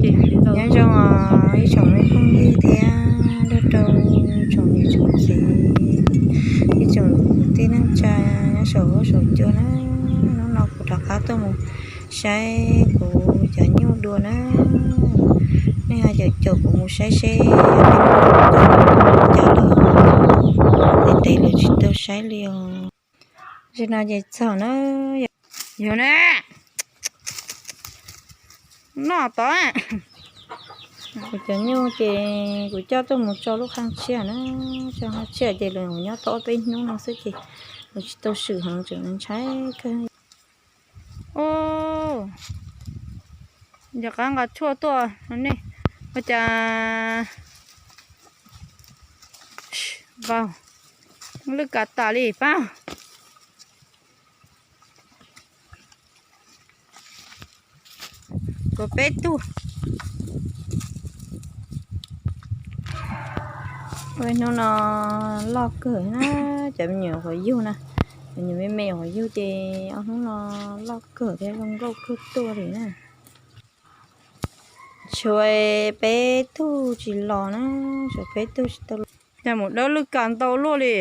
Nyob zoo os ib tsoom me phooj ywg thiab nrog rau tsoom niam tsoom txiv, ib tsoom tij neej tsa nyob saum huab saum cua na. Hnub no kuv rov qab tuaj mus saib kuv cov nyuj dua na. Nej ho caum caum kuv mus saib seb cas lawm, ntev ntev lawm tsis tau saib li os. Zaum no ces txog na, yog na, noj tod. Kuv cov nyuj ces kuv coj tuaj mus tso lub qhaj tshiab na, tso qhaj tshiab ces lawv nyob tau ob peb hnub no xwb ces lawv tsis tau swm heev tseem ntshai kawg. Ub, yog qab nqa tshuaj tuaj ne, ua cas vau, lwj kav tas li pab. Kuv peb tug. Hnub no loj kawg na, cov me nyuam qhuav yug na, cov me me qhuav yug ces ob hnub no loj kawg thiab zoo nkauj kawg tuaj li na. Tshuav peb tug tsis los na, tshuav peb tug tsis tau los. Cas mus dawb lwj kav ntau luaj li.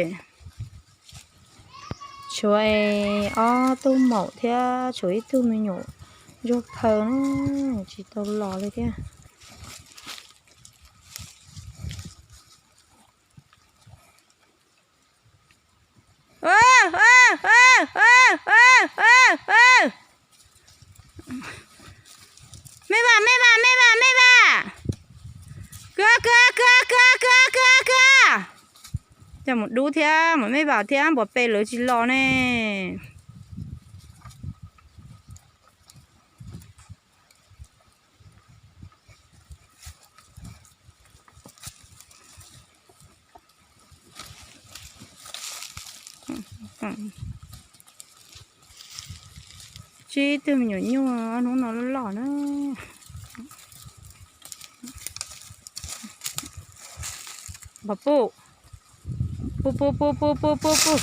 Tshuav ob tug maum thiab tshuav ib tug me nyuam ntsuag phaw na, tsis tau los li thiab. Me vas, me vas, me vas, me vas. Kag, kag, kag, kag, kag, kag, kag. Coj mus dub thiab, mus me vas thiab, npua pes lawv tsis los ne. Tsib tug me nyuam nyuj hnub no loj loj na. Npua pu, pu pu pu pu pu pu pu,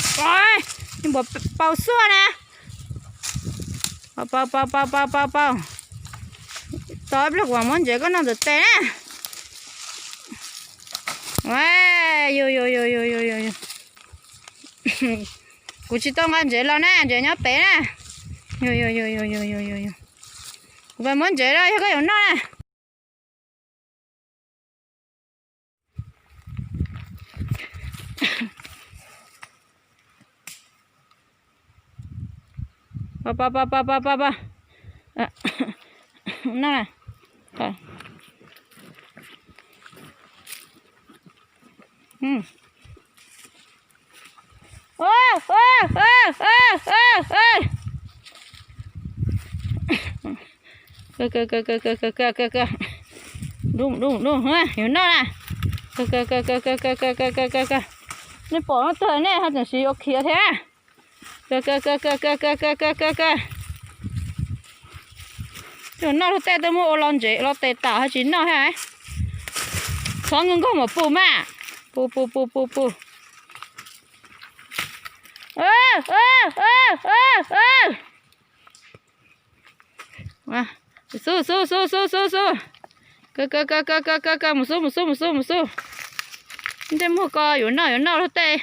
npua paus xuaj na. Paus paus paus paus paus paus. Tau ib pliag kuv muab ntsev koj noj ntawm tes na. Yus yus yus yus yus yus. Kuv tsis tau nqa ntsev los na, ntsev nyob pem na. Yus yus yus yus yus yus yus. Kuv pais muab ntsev los yog koj yuav noj na. Pa pa pa pa pa pa pa. Noj na. Dub dub dub, yuav noj na. Nej pom no twg nej ho tseem siv ua khiav thiab. Kag kag kag kag kag kag kag kag kag. Coj noj luag tej, tej muab ua los ntsev los tes tam ho tsis noj thiab. Txhob nkaug nkaug mas pus mas. Pus pus pus pus pus. Xub xub xub xub xub xub. Kag kag kag kag kag kag kag, mus xub mus xub mus xub mus xub. Tej muag ko yuav noj yuav noj luag tej.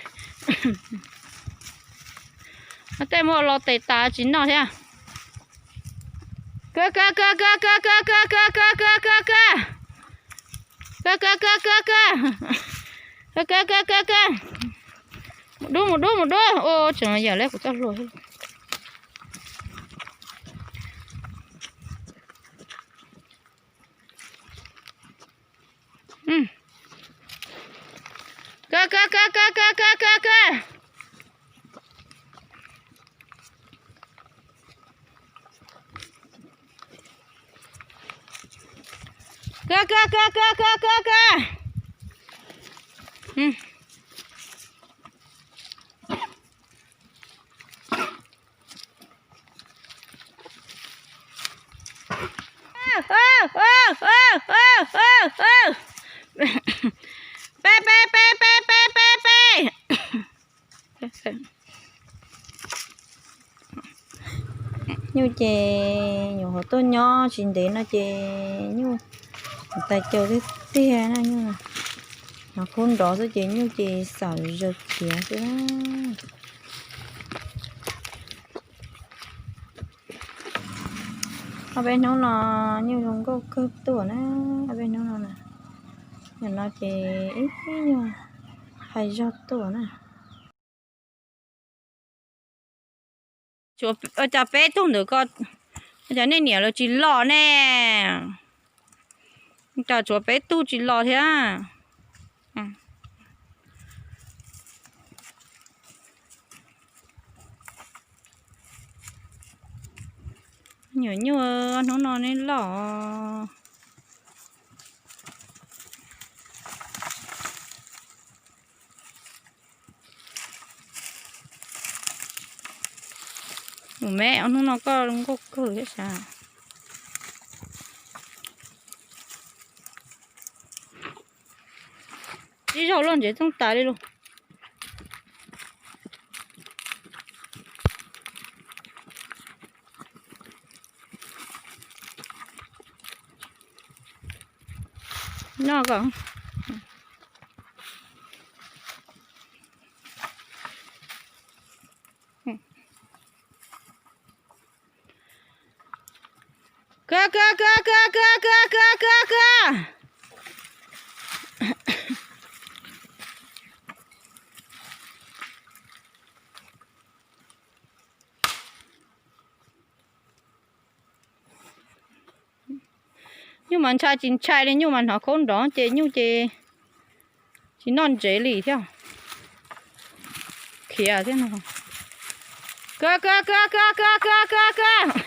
Tej muab ua los tes tas tsis noj thiab. Kag kag kag kag kag kag kag kag kag kag kag kag. Kag kag kag kag kag. Kag kag kag kag kag. Mus dub mus dub mus dub. Ua tseem yam li kuv txoj hlua. Kag kag kag kag kag kag kag kag. Kag kag kag kag kag kag kag. Pe pe pe pe pe pe pe. Nyuj ces nyuam qhuav tuaj nyob tsis ntev no ces nyuj Tais caus tiag tiag na nyuj. Hnov khaub nrov xwb ces nyuj ces xauj zaws khiav xwb na. Ob peb hnub no nyuj zoo nkauj kawg tuaj na, ob peb hnub no na. Nim no ces ib nyuag hais zog tuaj na. Ua cas peb tug ntawd ko, ua cas nej niam lawv tsis los ne? Cas tshuav peb tug tsis los thiab? Nyuam nyuj, hnub no neb loj. Mus me, ob hnub no koj zoo nkauj kawg thiab sas. Ib zaug luaj ntsev txooj tas li lus. Noj kom. Kag, kag, kag, kag, kag, kag, kag, kag, kag. Nyuj mas ntshai tsis ntshai li, nyuj mas hnov khaub nrov ces nyuj ces tsis noj ntsev li thiab. Khiav thiab no. Kag, kag, kag, kag, kag, kag, kag, kag.